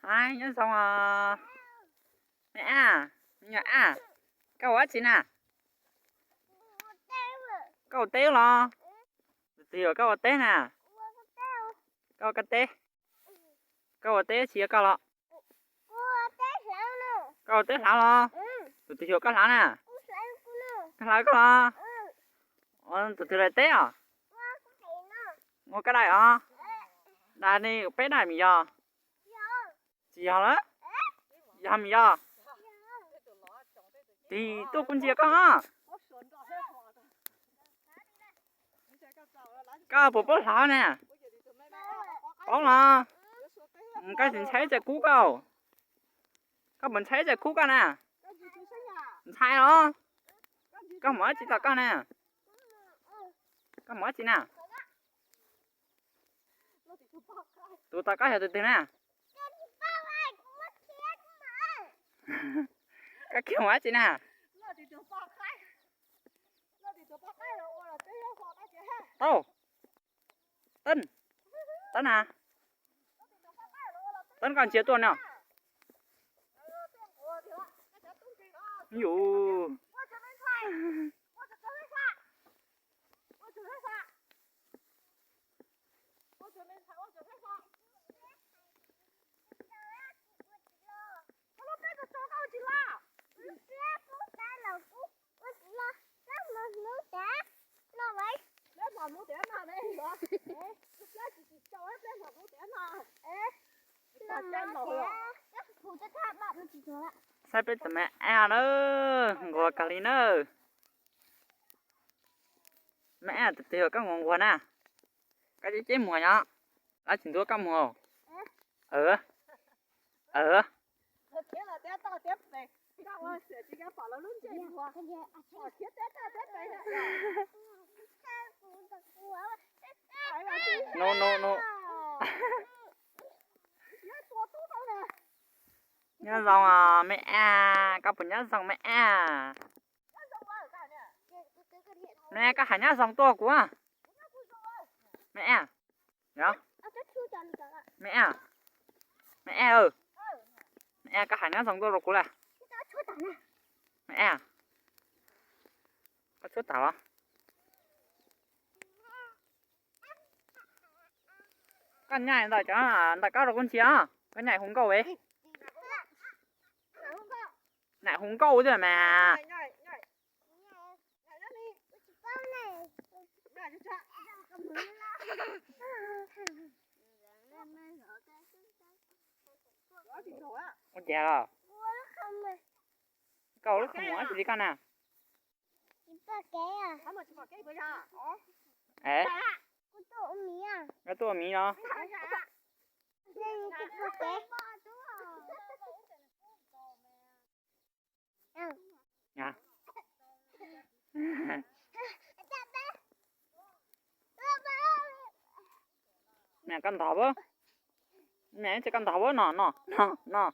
Ai, nyob zoo os. Me ab, me nyuam ab, koj ua dab tsi na? Koj ua teb los? Tus twg yog koj ua teb na? Koj ua koj teb. Koj ua teb tsis yog koj los? Koj ua teb hlawv los? Tus twg yog koj hlawv na? Koj hlawv koj los? Tus twg lawv teb os? Ua koj daim os? Dag ni peb daim me yog? Tsis yog lawm. Yog me yog. Tig tuaj kuv ntsia koj os. Koj puas paub hlawv na? Paub los? Koj tsis ntshai tsam kub koj? Koj puas ntshai tsam kub koj na? Ntshai los? Koj mus dab tsi tom koj na? Koj mus dab tsi na? Tus tom koj yog tus twg na? Koj khiav mus dab tsi na? Tau, Teeb, Teeb na, Teeb koj ntsia tuaj no. Yus. Saib peb tus me ab na, nquag kawg li na. Me ab, tus twg yog koj nquag nquag na? Koj ceb ceb muag yog? Dab tsi ntuav koj muag? No no no. Nyob zoo me ab, koj puas nyob zoo me ab? Me ab, koj hais nyob zoo tuaj kuv. Me ab, me ab, me ab, koj hais nyob zoo tuaj rau kuv lawm. Me ab, koj tshuab tas los? Koj nyaim ntawm cov ntawm koj rau kuv ntsia os, koj nyaim hu nkauj es. Nyaim hu nkauj twb mas. Ua cas los? Koj lub qhov muag dab tsi li koj na? Koj tuaj ua miv los? Me koj ntog pab, me ntse koj ntog pab no no no no.